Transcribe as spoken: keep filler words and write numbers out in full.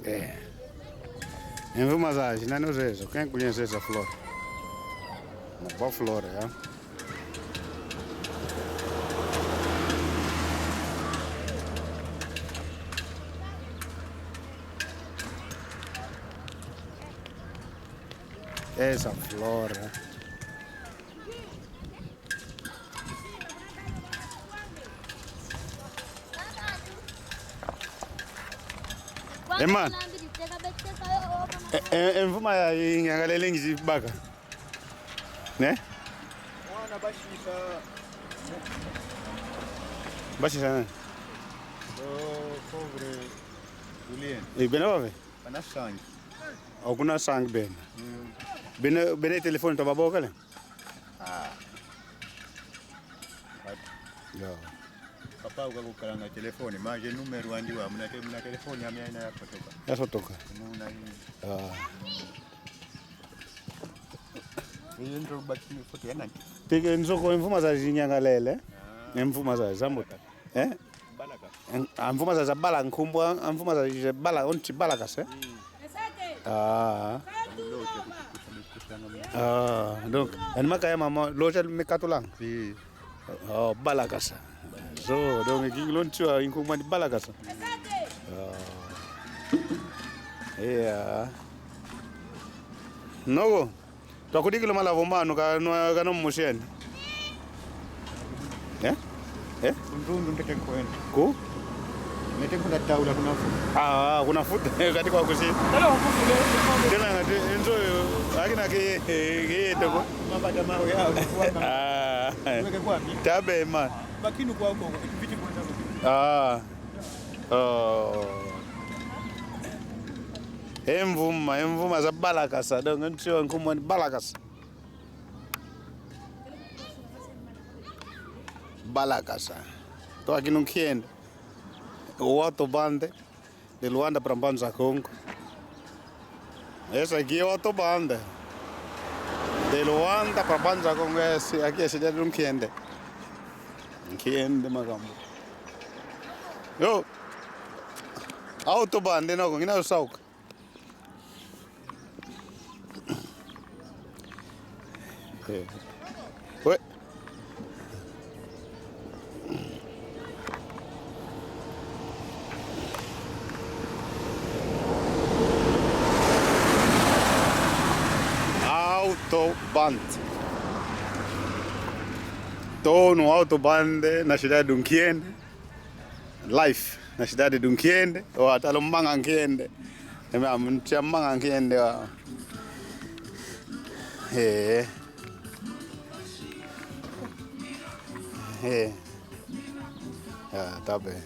Eh. Em vuma zazi, nani uzezo? Quem conhece essa flor? Uma boa flor, é? Essa flor, é? Ema. E, e, e mvuma ya, i, nyangalele ngizi baka. Ne? Mwana basisa. Basisa nani? Oh, pauvre Julien. E, bena bave? Bana sangi. O kuna sangi bena. Mm. Bena, bena telefone to babokele? Ah. Yo. Papa, uka kukalanga telefone, mais numéro andi wa, muna te-, muna telefone ya mia ina ya fotoka. Ya fotoka. Muna ini. Ah. Iyo nzo baki foto ya nani? Pike nzoko e mvuma zazi nyangalele. Ah. E mvuma zazi, zambuta. Eh? Balaka. En-, a mvuma zazi za bala nkumbu, a mvuma zazi za bala, o nti balakasa, eh? Mm. Ah. Ah, donc, yani makaya mama, loja me katulanga. Si. Oh, balakasa. So, donc, kingi lo nti wa nkumbu andi balakasa. Ah. Yeah. Noko. Twakudikila malavo mano ka no, ka no musiani. Eh? Eh? Kunzunzu ntete nkwenda. Ku? Nete kuna taula kuna futa. Ah, ah, kuna futa. Kati kwa kusi. Tena ngati, e nzo yo, akina ke, ke, ke toko. Mabata mawe ya, kwa. Ah. Weke kwa mi. Tabe, man. Bakinu kwa kwa, kwa, kwa, kwa. Ah. Oh. E mvuma, e mvuma za balakasa, donc nti wa nkumbu andi balakasa. Balakasa. Twakinu nkiende. O autobande de Luanda para Mbanza Kongo. Essa aqui é o autobande. De Luanda para Mbanza Kongo, esse aqui é a cidade de Nkiende. Nkiende, makambu. Yo. Autobande, noko, ngina usauka. Eh. We. Autobande. Tô no autobande, na cidade de Nkiende. Live, na cidade de Nkiende. Ó, ata lo manga nkiende. Eme amuntia manga nkiende, ó. Eh. Eh. Ah, tá bem.